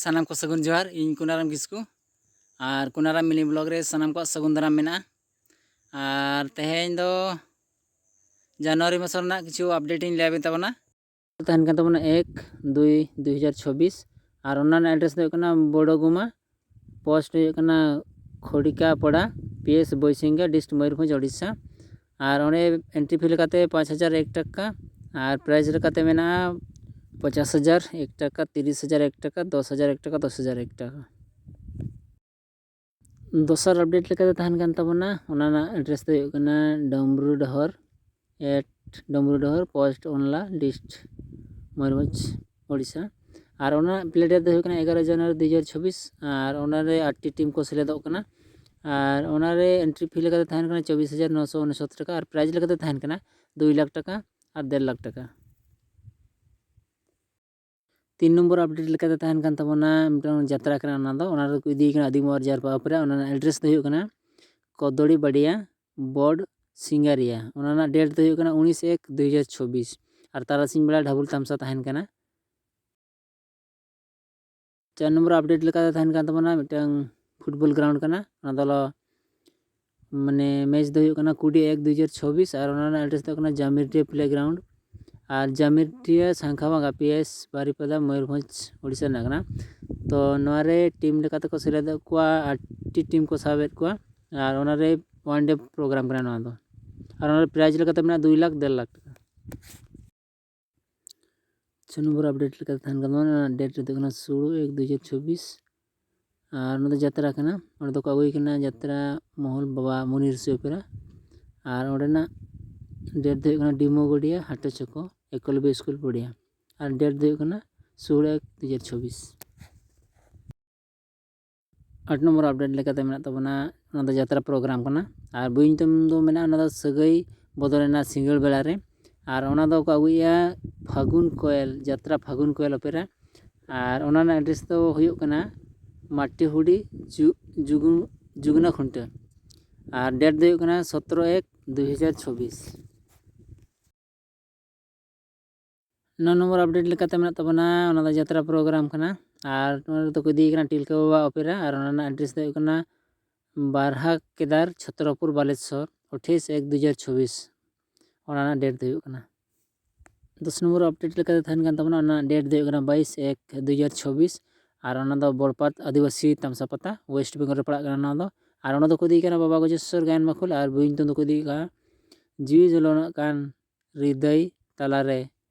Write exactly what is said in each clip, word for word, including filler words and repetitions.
ᱥᱟᱱᱟᱢ ᱠᱚ ᱥᱟᱹᱜᱩᱱ ᱡᱚᱦᱟᱨ᱾ ᱤᱧ ᱠᱩᱱᱟᱨᱟᱢ ᱠᱤᱥᱠᱩ ᱟᱨ ᱠᱩᱱᱟᱨᱟᱢ ᱢᱤᱱᱤ ᱵᱞᱚᱜ ᱨᱮ ᱥᱟᱱᱟᱢ ᱠᱚᱣᱟᱜ ᱥᱟᱹᱜᱩᱱ ᱫᱟᱨᱟᱢ ᱢᱮᱱᱟᱜᱼᱟ᱾ ᱟᱨ ᱛᱮᱦᱮᱧ ᱫᱚ ᱡᱟᱱᱩᱣᱟᱨᱤ ᱢᱟᱥ ᱨᱮᱱᱟᱜ ᱠᱤᱪᱷᱩ ᱟᱯᱰᱮᱴ ᱤᱧ ᱞᱟᱹᱭ ᱟᱵᱮᱱ ᱛᱟᱵᱚᱱᱟ᱾ ᱛᱟᱦᱮᱱ ᱠᱟᱱ ᱛᱟᱵᱚᱱᱟ ᱮᱠ ᱫᱩᱭ ᱫᱩᱭ ᱦᱟᱡᱟᱨ ᱪᱷᱚᱵᱵᱤᱥ ᱟᱨ ᱚᱱᱟ ᱨᱮᱱᱟᱜ ᱮᱰᱨᱮᱥ ᱫᱚ ᱦᱩᱭᱩᱜ ᱠᱟᱱᱟ ᱵᱚᱰᱚᱜᱩᱢᱟ, ᱯᱳᱥᱴ ᱦᱩᱭᱩᱜ ᱠᱟᱱᱟ Khadikapada, P S Baisinga, dist Mayurbhanj, Odisha. ᱟᱨ ᱚᱸᱰᱮ ᱮᱱᱴᱨᱤ ᱯᱷᱤ ᱞᱮᱠᱟᱛᱮ ᱯᱟᱸᱪ ᱦᱟᱡᱟᱨ ᱮᱠ ᱴᱟᱠᱟ ᱟᱨ ᱯᱨᱟᱭᱤᱡᱽ ᱞᱮᱠᱟᱛᱮ ᱢᱮᱱᱟᱜᱼᱟ ᱯᱚᱪᱟᱥ ᱦᱟᱡᱟᱨ ᱮᱠ ᱴᱟᱠᱟ, ᱛᱤᱨᱤᱥ ᱦᱟᱡᱟᱨ ᱮᱠ ᱴᱟᱠᱟ, ᱫᱚᱥ ᱦᱟᱡᱟᱨ ᱮᱠ ᱴᱟᱠᱟ, ᱫᱚᱥ ᱦᱟᱡᱟᱨ ᱮᱠ ᱴᱟᱠᱟ᱾ ᱫᱚᱥᱟᱨ ᱟᱯᱰᱮᱴ ᱞᱮᱠᱟᱛᱮ ᱛᱟᱦᱮᱱ ᱠᱟᱱ ᱛᱟᱵᱚᱱᱟ, ᱚᱱᱟ ᱨᱮᱱᱟᱜ ᱮᱰᱨᱮᱥ ᱫᱚ ᱦᱩᱭᱩᱜ ᱠᱟᱱᱟ Domru Dohor, at Domru Dohor, post Onla, dist Mayurbhanj, Odisha. ᱟᱨ ᱚᱱᱟ ᱯᱞᱮ ᱰᱮᱴ ᱫᱚ ᱦᱩᱭᱩᱜ ᱠᱟᱱᱟ ᱮᱜᱟᱨᱚ ᱡᱟᱱᱩᱣᱟᱨᱤ ᱫᱩ ᱦᱟᱡᱟᱨ ᱪᱷᱚᱵᱵᱤᱥ᱾ ᱟᱨ ᱚᱱᱟᱨᱮ ᱟᱴᱴᱤ ᱴᱤᱢ ᱠᱚ ᱥᱮᱞᱮᱫᱚᱜ ᱠᱟᱱᱟ᱾ ᱟᱨ ᱚᱱᱟᱨᱮ ᱮᱱᱴᱨᱤ ᱯᱷᱤ ᱞᱮᱠᱟᱛᱮ ᱛᱟᱦᱮᱱ ᱠᱟᱱᱟ ᱪᱚᱵᱵᱤᱥ ᱦᱟᱡᱟᱨ ᱱᱚᱥᱚ ᱩᱱᱤᱥᱚᱛ ᱴᱟᱠᱟ ᱟᱨ ᱯᱨᱟᱭᱤᱡᱽ ᱞᱮᱠᱟᱛᱮ ᱛᱟᱦᱮᱱ ᱠᱟᱱᱟ ᱫᱩᱭ ᱞᱟᱠᱷ ᱴᱟᱠᱟ ᱟᱨ ᱰᱮᱲ ᱞᱟᱠᱷ ᱴᱟᱠᱟ᱾ ᱛᱤᱱ ᱱᱚᱢᱵᱚᱨ ᱟᱯᱰᱮᱴ ᱞᱮᱠᱟᱛᱮ ᱛᱟᱦᱮᱱ ᱠᱟᱱ ᱛᱟᱵᱚᱱᱟ ᱢᱤᱫᱴᱟᱝ ᱡᱟᱛᱨᱟ ᱠᱟᱱᱟ, ᱚᱱᱟ ᱫᱚ, ᱚᱱᱟ ᱨᱮᱠᱚ ᱤᱫᱤᱭᱮ ᱠᱟᱱᱟ ᱟᱹᱫᱤᱢ ᱚᱣᱟᱨ ᱡᱟᱨᱯᱟ ᱚᱯᱮᱨᱟ᱾ ᱚᱱᱟ ᱨᱮᱱᱟᱜ ᱮᱰᱨᱮᱥ ᱫᱚ ᱦᱩᱭᱩᱜ ᱠᱟᱱᱟ ᱠᱚᱫᱚᱲᱤ ᱵᱟᱰᱤᱭᱟ ᱵᱚᱰ ᱥᱤᱝᱜᱟᱨᱤᱭᱟ᱾ ᱚᱱᱟ ᱨᱮᱱᱟᱜ ᱰᱮᱴ ᱫᱚ ᱦᱩᱭᱩᱜ ᱠᱟᱱᱟ ᱩᱱᱤᱥ ᱮᱠ ᱫᱩᱭ ᱦᱟᱡᱟᱨ ᱪᱷᱚᱵᱵᱤᱥ ᱟᱨ ᱛᱟᱨᱟᱥᱤᱧ ᱵᱮᱲᱟ ᱰᱷᱟᱵᱩᱞ ᱛᱟᱢᱥᱟ ᱛᱟᱦᱮᱱ ᱠᱟᱱᱟ᱾ ᱪᱟᱨ ᱱᱚᱢᱵᱚᱨ ᱟᱯᱰᱮᱴ ᱞᱮᱠᱟᱛᱮ ᱛᱟᱦᱮᱱ ᱠᱟᱱ ᱛᱟᱵᱚᱱᱟ ᱢᱤᱫᱴᱟᱝ ᱯᱷᱩᱴᱵᱚᱞ ᱜᱨᱟᱣᱩᱱᱰ ᱠᱟᱱᱟ, ᱚᱱᱟ ᱫᱚ ᱢᱟᱱᱮ ᱢᱮᱪ ᱫᱚ ᱦᱩᱭᱩᱜ ᱠᱟᱱᱟ ᱠᱩᱲᱤ ᱮᱠ ᱫᱩ ᱦᱟᱡᱟᱨ ᱪᱷᱚᱵᱵᱤᱥ ᱟᱨ ᱚᱱᱟ ᱨᱮᱱᱟᱜ ᱮᱰᱨᱮᱥ ᱫᱚ ᱦᱩᱭᱩᱜ ᱠᱟᱱᱟ ᱡᱟᱢᱤᱨᱴᱤᱭᱟ ᱯᱞᱮ ᱜᱨᱟᱣᱩᱱᱰ᱾ ᱟᱨ ᱡᱟᱢᱤᱨᱴᱤᱭᱟ ᱥᱟᱝᱠᱷᱟᱵᱟᱝᱜᱟ ᱯᱤ ᱮᱥ ᱵᱟᱨᱤᱯᱟᱫᱟ ᱢᱚᱭᱩᱨᱵᱷᱚᱸᱡᱽ ᱳᱰᱤᱥᱟ ᱨᱮᱱᱟᱜ ᱠᱟᱱᱟ᱾ ᱛᱚ ᱱᱚᱣᱟ ᱨᱮ ᱴᱤᱢ ᱞᱮᱠᱟᱛᱮ ᱠᱚ ᱥᱮᱞᱮᱫᱮᱫ ᱠᱚᱣᱟ, ᱟᱴᱴᱤ ᱴᱤᱢ ᱠᱚ ᱥᱟᱵᱮᱫ ᱠᱚᱣᱟ᱾ ᱟᱨ ᱚᱱᱟ ᱨᱮ ᱚᱣᱟᱱ ᱰᱮ ᱯᱨᱳᱜᱨᱟᱢ ᱠᱟᱱᱟ ᱱᱚᱣᱟ ᱫᱚ᱾ ᱟᱨ ᱚᱱᱟ ᱨᱮ ᱯᱨᱟᱭᱤᱡᱽ ᱞᱮᱠᱟᱛᱮ ᱢᱮᱱᱟᱜᱼᱟ ᱫᱩᱭ ᱞᱟᱠᱷ ᱰᱮᱲ ᱞᱟᱠᱷ ᱴᱟᱠᱟ᱾ ᱪᱷᱚ ᱱᱚᱢᱵᱚᱨ ᱟᱯᱰᱮᱴ ᱞᱮᱠᱟᱛᱮ ᱛᱟᱦᱮᱱ ᱠᱟᱱ ᱛᱟᱵᱚᱱᱟ, ᱚᱱᱟ ᱰᱮᱴ ᱨᱮᱫᱚ ᱠᱟᱱᱟ ᱥᱳᱞᱳ ᱮᱠ ᱫᱩ ᱦᱟᱡᱟᱨ ᱪᱷᱚᱵᱵᱤᱥ᱾ ᱟᱨ ᱱᱚᱣᱟ ᱫᱚ ᱡᱟᱛᱨᱟ ᱠᱟᱱᱟ, ᱚᱸᱰᱮ ᱫᱚᱠᱚ ᱟᱹᱜᱩᱭ ᱠᱟᱱᱟ ᱡᱟᱛᱨᱟ ᱢᱚᱦᱚᱞ ᱵᱟᱵᱟ ᱢᱩᱱᱤ ᱨᱤᱥᱤ ᱚᱯᱮᱨᱟ᱾ ᱟᱨ ᱚᱸᱰᱮᱱᱟᱜ ᱰᱮᱴ ᱫᱚ ᱦᱩᱭᱩᱜ ᱠᱟᱱᱟ ᱰᱤᱢᱳᱜᱳᱰᱤᱭᱟ ᱦᱟᱴᱚ ᱪᱚᱠᱚ ᱮᱠᱞᱚᱵᱽᱭᱚ ᱥᱠᱩᱞ ᱯᱚᱲᱤᱭᱟ᱾ ᱟᱨ ᱰᱮᱴ ᱫᱚ ᱦᱩᱭᱩᱜ ᱠᱟᱱᱟ ᱥᱳᱞᱳ ᱮᱠ ᱫᱩ ᱦᱟᱡᱟᱨ ᱪᱷᱚᱵᱵᱤᱥ᱾ ᱟᱴ ᱱᱚᱢᱵᱚᱨ ᱟᱯᱰᱮᱴ ᱞᱮᱠᱟᱛᱮ ᱢᱮᱱᱟᱜ ᱛᱟᱵᱚᱱᱟ, ᱚᱱᱟ ᱫᱚ ᱡᱟᱛᱨᱟ ᱯᱨᱳᱜᱨᱟᱢ ᱠᱟᱱᱟ᱾ ᱟᱨ ᱵᱳᱭ ᱧᱩᱛᱩᱢ ᱫᱚ ᱢᱮᱱᱟᱜᱼᱟ, ᱚᱱᱟ ᱫᱚ ᱥᱟᱹᱜᱟᱹᱭ ᱵᱚᱫᱚᱞᱮᱱᱟ ᱥᱤᱸᱜᱟᱹᱲ ᱵᱮᱲᱟ ᱨᱮ᱾ ᱟᱨ ᱚᱱᱟ ᱫᱚᱠᱚ ᱟᱹᱜᱩᱭᱮᱫᱼᱟ ᱯᱷᱟᱹᱜᱩᱱ ᱠᱚᱭᱮᱞ, ᱡᱟᱛᱨᱟ ᱯᱷᱟᱹᱜᱩᱱ ᱠᱚᱭᱮᱞ ᱚᱯᱮᱨᱟ᱾ ᱟᱨ ᱚᱱᱟ ᱨᱮᱱᱟᱜ ᱮᱰᱨᱮᱥ ᱫᱚ ᱦᱩᱭᱩᱜ ᱠᱟᱱᱟ ᱢᱟᱴᱤᱦᱩᱰᱤ ᱡᱩ-, ᱡᱩᱜᱩ-, ᱡᱩᱜᱩᱱᱟ ᱠᱷᱩᱱᱴᱟᱹ᱾ ᱟᱨ ᱰᱮᱴ ᱫᱚ ᱦᱩᱭᱩᱜ ᱠᱟᱱᱟ ᱥᱚᱛᱨᱚ ᱮᱠ ᱫᱩᱭ ᱦᱟᱡᱟᱨ ᱪᱷᱚᱵᱵᱤᱥ᱾ ᱱᱚ ᱱᱚᱢᱵᱚᱨ ᱟᱯᱰᱮᱴ ᱞᱮᱠᱟᱛᱮ ᱢᱮᱱᱟᱜ ᱛᱟᱵᱚᱱᱟ, ᱚᱱᱟ ᱫᱚ ᱡᱟᱛᱨᱟ ᱯᱨᱳᱜᱨᱟᱢ ᱠᱟᱱᱟ᱾ ᱟᱨ ᱱᱚᱣᱟ ᱨᱮᱫᱚ ᱠᱚ ᱤᱫᱤᱭᱮ ᱠᱟᱱᱟ ᱴᱤᱞᱠᱟᱹ ᱵᱟᱵᱟ ᱚᱯᱮᱨᱟ, ᱟᱨ ᱚᱱᱟ ᱨᱮᱱᱟᱜ ᱮᱰᱨᱮᱥ ᱫᱚ ᱦᱩᱭᱩᱜ ᱠᱟᱱᱟ ᱵᱟᱨᱦᱟ ᱠᱮᱫᱟᱨ, ᱪᱷᱚᱛᱨᱚᱯᱩᱨ, ᱵᱟᱞᱮᱥᱚᱨ, ᱟᱴᱷᱟᱥ ᱮᱠ ᱫᱩ ᱦᱟᱡᱟᱨ ᱪᱷᱚᱵᱵᱤᱥ᱾ ᱚᱱᱟ ᱨᱮᱱᱟᱜ ᱰᱮᱴ ᱫᱚ ᱦᱩᱭᱩᱜ ᱠᱟᱱᱟ᱾ ᱫᱚᱥ ᱱᱚᱢᱵᱚᱨ ᱟᱯᱰᱮᱴ ᱞᱮᱠᱟᱛᱮ ᱛᱟᱦᱮᱱ ᱠᱟᱱ ᱛᱟᱵᱚᱱᱟ, ᱚᱱᱟ ᱨᱮᱱᱟᱜ ᱰᱮᱴ ᱫᱚ ᱦᱩᱭᱩᱜ ᱠᱟᱱᱟ ᱵᱟᱭᱤᱥ ᱮᱠ ᱫᱩ ᱦᱟᱡᱟᱨ ᱪᱷᱚᱵᱵᱤᱥ, ᱟᱨ ᱚᱱᱟ ᱫᱚ ᱵᱚᱲᱯᱟᱛ ᱟᱹᱫᱤᱵᱟᱹᱥᱤ ᱛᱟᱢᱥᱟ ᱯᱟᱛᱟ, ᱳᱭᱮᱥᱴ ᱵᱮᱝᱜᱚᱞ ᱨᱮ ᱯᱟᱲᱟᱜ ᱠᱟᱱᱟ ᱱᱚᱣᱟ ᱫᱚ᱾ ᱟᱨ ᱚᱱᱟ ᱫᱚᱠᱚ ᱤᱫᱤᱭᱮ ᱠᱟᱱᱟ ᱵᱟᱵᱟ ᱜᱚᱡᱮᱥᱣᱚᱨ ᱜᱟᱭᱟᱱ ᱵᱟᱠᱷᱳᱞ, ᱟᱨ ᱵᱳᱭ ᱧᱩᱛᱩᱢ ᱫᱚᱠᱚ ᱤᱫᱤᱭᱮ ᱠᱟᱱᱟ ᱡᱤᱣᱤ ᱡᱚᱞᱚᱱᱚᱜ ᱠᱟᱱ ᱦᱨᱤᱫᱟᱹᱭ ᱛᱟᱞᱟᱨᱮ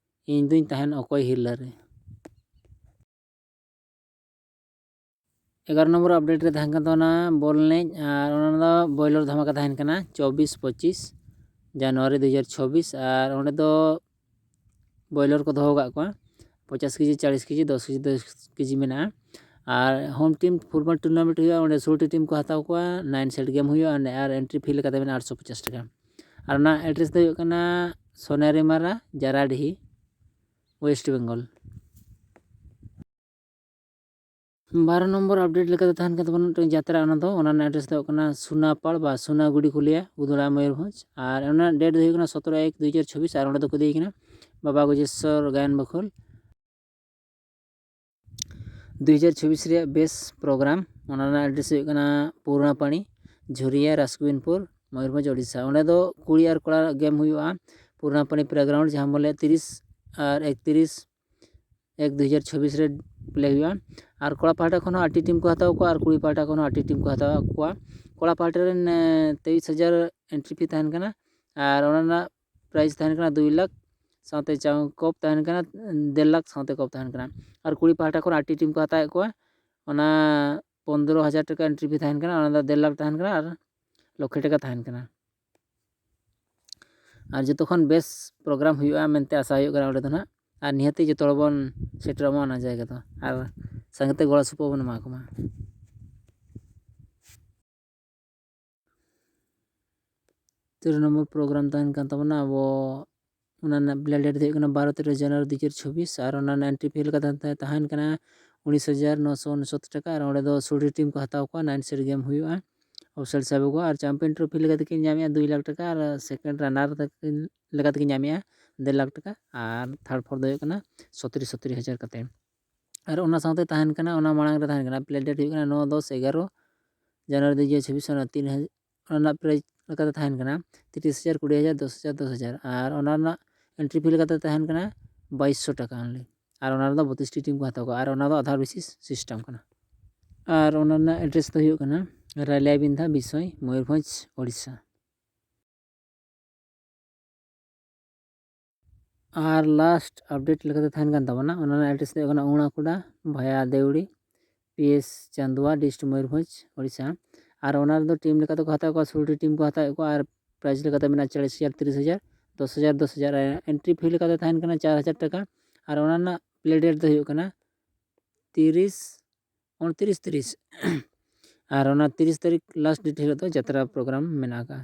ᱤᱧ ᱫᱩᱧ ᱛᱟᱦᱮᱱ ᱚᱠᱚᱭ ᱦᱤᱨᱞᱟᱹ ᱨᱮ᱾ ᱮᱜᱟᱨᱚ ᱱᱚᱢᱵᱚᱨ ᱟᱯᱰᱮᱴ ᱨᱮ ᱛᱟᱦᱮᱸ ᱠᱟᱱ ᱛᱟᱵᱚᱱᱟ ᱵᱚᱞ ᱮᱱᱮᱡ, ᱟᱨ ᱚᱱᱟ ᱫᱚ ᱵᱚᱭᱞᱚᱨ ᱫᱷᱟᱢᱟᱠᱟ ᱛᱟᱦᱮᱱ ᱠᱟᱱᱟ ᱪᱚᱵᱵᱤᱥ ᱯᱚᱸᱪᱤᱥ ᱡᱟᱱᱩᱣᱟᱨᱤ ᱫᱩ ᱦᱟᱡᱟᱨ ᱪᱷᱚᱵᱵᱤᱥ᱾ ᱟᱨ ᱚᱸᱰᱮ ᱫᱚ ᱵᱚᱭᱞᱚᱨ ᱠᱚ ᱫᱚᱦᱚ ᱟᱠᱟᱫ ᱠᱚᱣᱟ ᱯᱚᱪᱟᱥ ᱠᱮᱡᱤ, ᱪᱚᱞᱞᱤᱥ ᱠᱮᱡᱤ, ᱫᱚᱥ ᱠᱮᱡᱤ, ᱫᱚᱥ ᱠᱮᱡᱤ ᱢᱮᱱᱟᱜᱼᱟ᱾ ᱟᱨ ᱦᱳᱢ ᱴᱤᱢ ᱯᱷᱩᱴᱵᱚᱞ ᱴᱩᱨᱱᱟᱢᱮᱱᱴ ᱦᱩᱭᱩᱜᱼᱟ, ᱚᱸᱰᱮ ᱥᱳᱞᱳᱴᱤ ᱴᱤᱢ ᱠᱚ ᱦᱟᱛᱟᱣ ᱠᱚᱣᱟ, ᱱᱟᱭᱤᱱ ᱥᱮᱴ ᱜᱮᱢ ᱦᱩᱭᱩᱜᱼᱟ, ᱚᱸᱰᱮ ᱟᱨ ᱮᱱᱴᱨᱤ ᱯᱷᱤ ᱞᱮᱠᱟᱛᱮ ᱢᱮᱱᱟᱜᱼᱟ ᱟᱴᱥᱚ ᱯᱚᱪᱟᱥ ᱴᱟᱠᱟ᱾ ᱟᱨ ᱚᱱᱟ ᱮᱰᱨᱮᱥ ᱫᱚ ᱦᱩᱭᱩᱜ ᱠᱟᱱᱟ ᱥᱳᱱᱟᱨᱤᱢᱟᱨᱟ, ᱡᱟᱨᱟᱰᱤᱦᱤ, ᱳᱭᱮᱥᱴ ᱵᱮᱝᱜᱚᱞ᱾ ᱵᱟᱨᱚ ᱱᱚᱢᱵᱚᱨ ᱟᱯᱰᱮᱴ ᱞᱮᱠᱟᱛᱮ ᱛᱟᱦᱮᱱ ᱠᱟᱱ ᱛᱟᱵᱚᱱᱟ ᱢᱤᱫᱴᱟᱝ ᱡᱟᱛᱨᱟ, ᱚᱱᱟ ᱫᱚ, ᱚᱱᱟ ᱨᱮᱱᱟᱜ ᱮᱰᱨᱮᱥ ᱫᱚ ᱦᱩᱭᱩᱜ ᱠᱟᱱᱟ ᱥᱩᱱᱟᱯᱟᱲ ᱵᱟ ᱥᱩᱱᱟᱜᱩᱲᱤ ᱠᱚ ᱞᱟᱹᱭᱟ, ᱜᱩᱫᱽᱲᱟ, ᱢᱚᱭᱩᱨᱵᱷᱚᱸᱡᱽ᱾ ᱟᱨ ᱚᱱᱟ ᱰᱮᱴ ᱫᱚ ᱦᱩᱭᱩᱜ ᱠᱟᱱᱟ ᱥᱚᱛᱨᱚ ᱮᱠ ᱫᱩ ᱦᱟᱡᱟᱨ ᱪᱷᱚᱵᱵᱤᱥ, ᱟᱨ ᱚᱸᱰᱮ ᱫᱚᱠᱚ ᱤᱫᱤᱭᱮ ᱠᱟᱱᱟ ᱵᱟᱵᱟ ᱜᱚᱡᱮᱥᱣᱚᱨ ᱜᱟᱭᱟᱱ ᱵᱟᱠᱷᱳᱞ᱾ ᱫᱩ ᱦᱟᱡᱟᱨ ᱪᱷᱚᱵᱵᱤᱥ ᱨᱮᱭᱟᱜ ᱵᱮᱥ ᱯᱨᱳᱜᱨᱟᱢ, ᱚᱱᱟ ᱨᱮᱱᱟᱜ ᱮᱰᱨᱮᱥ ᱦᱩᱭᱩᱜ ᱠᱟᱱᱟ ᱯᱩᱨᱱᱟᱯᱟᱲᱤ, ᱡᱷᱩᱨᱤᱭᱟ, ᱨᱟᱥᱜᱳᱵᱤᱱᱯᱩᱨ, ᱢᱚᱭᱩᱨᱵᱷᱚᱸᱡᱽ, ᱳᱰᱤᱥᱟ᱾ ᱚᱸᱰᱮ ᱫᱚ ᱠᱩᱲᱤ ᱟᱨ ᱠᱚᱲᱟ ᱜᱮᱢ ᱦᱩᱭᱩᱜᱼᱟ᱾ ᱯᱩᱨᱱᱟᱯᱟᱲᱤ ᱯᱞᱮᱜᱨᱟᱣᱩᱱᱰ, ᱡᱟᱦᱟᱸ ᱵᱚᱞᱮ ᱛᱤᱨᱤᱥ ᱟᱨ ᱮᱠᱛᱤᱨᱤᱥ ᱮᱠ ᱫᱩ ᱦᱟᱡᱟᱨ ᱪᱷᱚᱵᱵᱤᱥ ᱨᱮ ᱯᱞᱮ ᱦᱩᱭᱩᱜᱼᱟ᱾ ᱟᱨ ᱠᱚᱲᱟ ᱯᱟᱦᱴᱟ ᱠᱷᱚᱱ ᱦᱚᱸ ᱟᱴᱴᱤ ᱴᱤᱢ ᱠᱚ ᱦᱟᱛᱟᱣ ᱠᱚᱣᱟ ᱟᱨ ᱠᱩᱲᱤ ᱯᱟᱦᱴᱟ ᱠᱷᱚᱱ ᱦᱚᱸ ᱟᱴᱴᱤ ᱴᱤᱢ ᱠᱚ ᱦᱟᱛᱟᱣ ᱠᱚᱣᱟ᱾ ᱠᱚᱲᱟ ᱯᱟᱦᱴᱟ ᱨᱮᱱ, ᱮ, ᱛᱮᱭᱤᱥ ᱦᱟᱡᱟᱨ ᱮᱱᱴᱨᱤ ᱯᱷᱤ ᱛᱟᱦᱮᱱ ᱠᱟᱱᱟ, ᱟᱨ ᱚᱱᱟ ᱨᱮᱱᱟᱜ ᱯᱨᱟᱭᱤᱡᱽ ᱛᱟᱦᱮᱱ ᱠᱟᱱᱟ ᱫᱩᱭ ᱞᱟᱠᱷ, ᱥᱟᱶᱛᱮ ᱪᱟᱣ-, ᱠᱚᱯ ᱛᱟᱦᱮᱱ ᱠᱟᱱᱟ ᱰᱮᱲ ᱞᱟᱠᱷ, ᱥᱟᱶᱛᱮ ᱠᱚᱯ ᱛᱟᱦᱮᱱ ᱠᱟᱱᱟ᱾ ᱟᱨ ᱠᱩᱲᱤ ᱯᱟᱦᱴᱟ ᱠᱷᱚᱱ ᱟᱴᱴᱤ ᱴᱤᱢ ᱠᱚ ᱦᱟᱛᱟᱣᱮᱫ ᱠᱚᱣᱟ, ᱚᱱᱟ ᱯᱚᱱᱫᱽᱨᱚ ᱦᱟᱡᱟᱨ ᱴᱟᱠᱟ ᱮᱱᱴᱨᱤ ᱯᱷᱤ ᱛᱟᱦᱮᱱ ᱠᱟᱱᱟ, ᱚᱱᱟ ᱫᱚ ᱰᱮᱲ ᱞᱟᱠᱷ ᱛᱟᱦᱮᱱ ᱠᱟᱱᱟ ᱟᱨ ᱞᱚᱠᱷᱮ ᱴᱟᱠᱟ ᱛᱟᱦᱮᱱ ᱠᱟᱱᱟ᱾ ᱟᱨ ᱡᱚᱛᱚ ᱠᱷᱚᱱ ᱵᱮᱥ ᱯᱨᱳᱜᱨᱟᱢ ᱦᱩᱭᱩᱜᱼᱟ ᱢᱮᱱᱛᱮ ᱟᱥᱟ ᱦᱩᱭᱩᱜ ᱠᱟᱱᱟ ᱚᱸᱰᱮ ᱫᱚ ᱱᱟᱦᱟᱜ᱾ ᱟᱨ ᱱᱤᱦᱟᱹᱛᱤ ᱡᱚᱛᱚ ᱦᱚᱲ ᱵᱚᱱ ᱥᱮᱴᱮᱨᱚᱜ ᱢᱟ ᱚᱱᱟ ᱡᱟᱭᱜᱟ ᱫᱚ, ᱟᱨ ᱥᱟᱸᱜᱮᱛᱮ ᱜᱚᱲᱚ ᱥᱚᱯᱚᱦᱚᱫ ᱵᱚᱱ ᱮᱢᱟ ᱠᱚᱢᱟ᱾ ᱛᱮᱨᱚ ᱱᱚᱢᱵᱚᱨ ᱯᱨᱳᱜᱨᱟᱢ ᱛᱟᱦᱮᱱ ᱠᱟᱱ ᱛᱟᱵᱚᱱᱟ ᱟᱵᱚ, ᱚᱱᱟ ᱨᱮᱱᱟᱜ ᱵᱞᱮ ᱰᱮᱴ ᱫᱚ ᱦᱩᱭᱩᱜ ᱠᱟᱱᱟ ᱵᱟᱨᱚ ᱛᱮᱨᱚ ᱡᱟᱱᱩᱣᱟᱨᱤ ᱫᱩ ᱦᱟᱡᱟᱨ ᱪᱷᱚᱵᱵᱤᱥ, ᱟᱨ ᱚᱱᱟ ᱨᱮᱱᱟᱜ ᱮᱱᱴᱨᱤ ᱯᱷᱤ ᱞᱮᱠᱟᱛᱮ ᱛᱟᱦᱮᱸ, ᱛᱟᱦᱮᱱ ᱠᱟᱱᱟ ᱩᱱᱤᱥ ᱦᱟᱡᱟᱨ ᱱᱚᱥᱚ ᱩᱱᱤᱥᱚᱛ ᱴᱟᱠᱟ, ᱟᱨ ᱚᱸᱰᱮ ᱫᱚ ᱥᱩᱰᱤ ᱴᱤᱢ ᱠᱚ ᱦᱟᱛᱟᱣ ᱠᱚᱣᱟ, ᱱᱟᱭᱤᱱ ᱥᱮᱴ ᱜᱮᱢ ᱦᱩᱭᱩᱜᱼᱟ, ᱚᱯᱷᱤᱥᱤᱭᱟᱞ ᱥᱟᱵᱚᱜᱚᱜᱼᱟ, ᱟᱨ ᱪᱟᱢᱯᱤᱭᱟᱱ ᱴᱨᱚᱯᱷᱤ ᱞᱮᱠᱟ ᱛᱮᱠᱤᱱ ᱧᱟᱢᱮᱜᱼᱟ ᱫᱩᱭ ᱞᱟᱠᱷ ᱴᱟᱠᱟ, ᱟᱨ ᱥᱮᱠᱮᱱᱰ ᱨᱟᱱᱟᱨ ᱞᱮᱠᱟ ᱛᱮᱠᱤᱱ ᱧᱟᱢᱮᱜᱼᱟ ᱰᱮᱲ ᱞᱟᱠᱷ ᱴᱟᱠᱟ, ᱟᱨ ᱛᱷᱟᱨᱰ ᱯᱷᱳᱨ ᱫᱚ ᱦᱩᱭᱩᱜ ᱠᱟᱱᱟ ᱥᱚᱛᱨᱤᱥ ᱥᱚᱛᱨᱤᱥ ᱦᱟᱡᱟᱨ ᱠᱟᱛᱮ᱾ ᱟᱨ ᱚᱱᱟ ᱥᱟᱶᱛᱮ ᱛᱟᱦᱮᱱ ᱠᱟᱱᱟ, ᱚᱱᱟ ᱢᱟᱲᱟᱝ ᱨᱮ ᱛᱟᱦᱮᱱ ᱠᱟᱱᱟ, ᱯᱞᱮ ᱰᱮᱴ ᱦᱩᱭᱩᱜ ᱠᱟᱱᱟ ᱱᱚ ᱫᱚᱥ ᱮᱜᱟᱨᱚ ᱡᱟᱱᱩᱣᱟᱨᱤ ᱫᱩ ᱦᱟᱡᱟᱨ ᱪᱷᱟᱵᱵᱤᱥ, ᱚᱱᱟ ᱛᱤᱱ ᱦᱟᱡᱟᱨ, ᱚᱱᱟ ᱨᱮᱱᱟᱜ ᱯᱨᱟᱭᱤᱡᱽ ᱞᱮᱠᱟᱛᱮ ᱛᱟᱦᱮᱱ ᱠᱟᱱᱟ ᱛᱤᱨᱤᱥ ᱦᱟᱡᱟᱨ, ᱠᱩᱲᱤ ᱦᱟᱡᱟᱨ, ᱫᱚᱥ ᱦᱟᱡᱟᱨ, ᱫᱚᱥ ᱦᱟᱡᱟᱨ᱾ ᱟᱨ ᱚᱱᱟ ᱨᱮᱱᱟᱜ ᱮᱱᱴᱨᱤ ᱯᱷᱤ ᱞᱮᱠᱟᱛᱮ ᱛᱟᱦᱮᱱ ᱠᱟᱱᱟ ᱵᱟᱭᱤᱥᱥᱚ ᱴᱟᱠᱟ ᱚᱱᱞᱤ᱾ ᱟᱨ ᱚᱱᱟ ᱨᱮᱫᱚ ᱵᱚᱛᱤᱥ ᱴᱤ ᱴᱤᱢ ᱠᱚ ᱦᱟᱛᱟᱣ ᱠᱚᱣᱟ, ᱟᱨ ᱚᱱᱟ ᱫᱚ ᱟᱫᱷᱟᱨ ᱵᱮᱥᱤᱥ ᱥᱤᱥᱴᱮᱢ ᱠᱟᱱᱟ᱾ ᱟᱨ ᱚᱱᱟ ᱨᱮᱱᱟᱜ ᱮᱰᱨᱮᱥ ᱫᱚ ᱦᱩᱭᱩᱜ ᱠᱟᱱᱟ ᱨᱟᱭᱞᱟᱭᱵᱤᱱᱫᱷᱟ ᱵᱤᱥᱚᱭ, ᱢᱚᱭᱩᱨᱵᱷᱚᱸᱡᱽ, ᱳᱰᱤᱥᱟ᱾ ᱟᱨ ᱞᱟᱥᱴ ᱟᱯᱰᱮᱴ ᱞᱮᱠᱟᱛᱮ ᱛᱟᱦᱮᱱ ᱠᱟᱱ ᱛᱟᱵᱚᱱᱟ, ᱚᱱᱟ ᱨᱮᱱᱟᱜ ᱮᱰᱨᱮᱥ ᱫᱚ ᱦᱩᱭᱩᱜ ᱠᱟᱱᱟ Udakuda via Deori, P S Chandua, district Mayurbhanj, Odisha. ᱟᱨ ᱚᱱᱟ ᱨᱮᱫᱚ ᱴᱤᱢ ᱞᱮᱠᱟ ᱛᱮᱠᱚ ᱦᱟᱛᱟᱣ ᱠᱚᱣᱟ, ᱥᱳᱞᱳᱴᱤ ᱴᱤᱢ ᱠᱚ ᱦᱟᱛᱟᱣᱮᱫ ᱠᱚᱣᱟ᱾ ᱟᱨ ᱯᱨᱟᱭᱤᱡᱽ ᱞᱮᱠᱟᱛᱮ ᱢᱮᱱᱟᱜᱼᱟ ᱪᱚᱞᱞᱤᱥ ᱦᱟᱡᱟᱨ, ᱛᱤᱨᱤᱥ ᱦᱟᱡᱟᱨ, ᱫᱚᱥ ᱦᱟᱡᱟᱨ, ᱫᱚᱥ ᱦᱟᱡᱟᱨ᱾ ᱟᱨ ᱮᱱᱴᱨᱤ ᱯᱷᱤ ᱞᱮᱠᱟᱛᱮ ᱛᱟᱦᱮᱱ ᱠᱟᱱᱟ ᱪᱟᱨ ᱦᱟᱡᱟᱨ ᱴᱟᱠᱟ᱾ ᱟᱨ ᱚᱱᱟ ᱨᱮᱱᱟᱜ ᱯᱞᱮ ᱰᱮᱴ ᱫᱚ ᱦᱩᱭᱩᱜ ᱠᱟᱱᱟ ᱛᱤᱨᱤᱥ, ᱩᱱᱛᱨᱤᱥ, ᱛᱤᱨᱤᱥ᱾ ᱟᱨ ᱚᱱᱟ ᱛᱤᱨᱤᱥ ᱛᱟᱹᱨᱤᱠᱷ ᱞᱟᱥᱴ ᱰᱮᱴ ᱦᱤᱞᱳᱜ ᱫᱚ ᱡᱟᱛᱨᱟ ᱯᱨᱳᱜᱨᱟᱢ ᱢᱮᱱᱟᱜ ᱟᱠᱟᱫᱼᱟ᱾